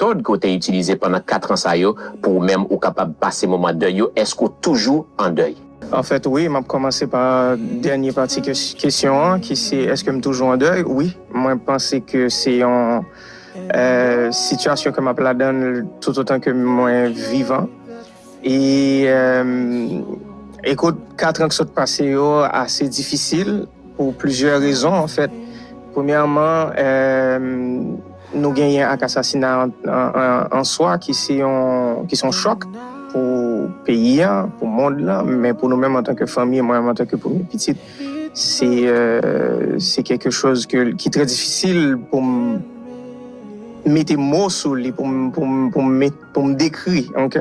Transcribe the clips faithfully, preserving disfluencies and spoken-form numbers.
metòd ke w te itilize pandan kat an sa yo pou ou menm ou kapab pase moman dèy yo? Èske w toujou an dèy? Anfèt, wi, m ap kòmanse pa dènye pati kes- kesyon an, ki se èske m toujou an dèy? Wi, mwen panse ke se yon euh, sitiyasyon ke m ap ladan l toutotan ke mwen vivan. E euh, ekout, kat an k sot pase yo ase difisil pou plizyè rezon, anfèt. Premyèman, euh, nou genyen ak asasina an, an, an, an swa ki se yon, ki se yon chòk pou peyi a, pou mond lan, men pou nou menm antanke fanmi, mwen menm antanke premye pitit, se euh, se kèke choz ke, ki trè difisil pou m mete mo sou li, pou m, pou m, pou m, met- pou m dekri, ok?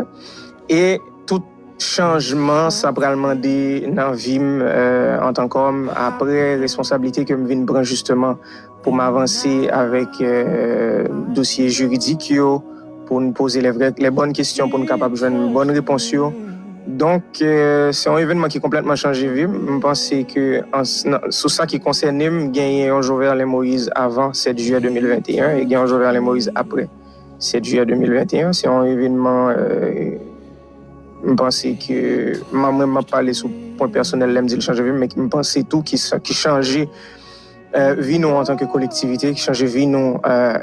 E tout chanjman sa pral mande nan vi m euh, antanke òm, apre responsablite ke m vin pran jisteman pou m avanse avèk euh, dosye jiridik yo, pou n poze lè vrè, lè bòn kesyon, pou n kapab jwenn bòn repons yo. Donk, euh, se yon evènman ki konplètman chanje vi m. M panse ke an, nan- sou sa ki konsène m, genyen yon Joverlin Moïse avan sèt jiyè de mil venteyen e gen yon Joverlin Moïse apre sèt jiyè de mil venteyen. Se yon evènman, euh, m panse ke mwen menm m ap pale sou pwen pèsonèl lè m di l chanje vi m, men m panse tou ki sa- ki chanje euh, vi nou antanke kolektivite, ki chanje vi nou euh,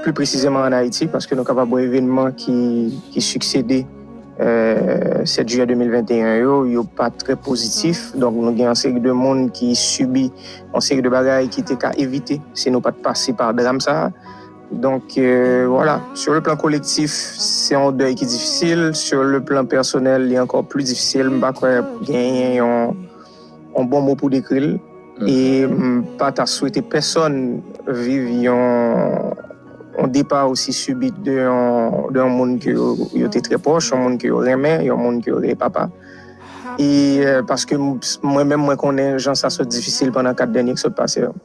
pli presizèman an Ayiti, paske nou kapab wè evènman ki, ki siksede euh, sèt jiyè de mil venteyen yo, yo pa trè pozitif. Donk, nou gen yon seri de moun ki sibi yon seri de bagay ki te ka evite si nou pa t pase pa dram sa a. Donk, euh, voilà, sur le plan collectif, se yon dèy ki difisil. Sur le plan personnel, li ankò pli difisil. M pa kwè genyen yon, yon bon mo pou dekri l. E m pa ta swete pèsonn viv yon, yon depa osi sibit de yon, de yon moun ke yo, yo te trè pwòch, yon moun ke yo renmen, yon moun ke yo rele papa. E euh, paske m- mwen menm, mwen konnen jan sa sot difisil pandan kat dènye k sot pase yo.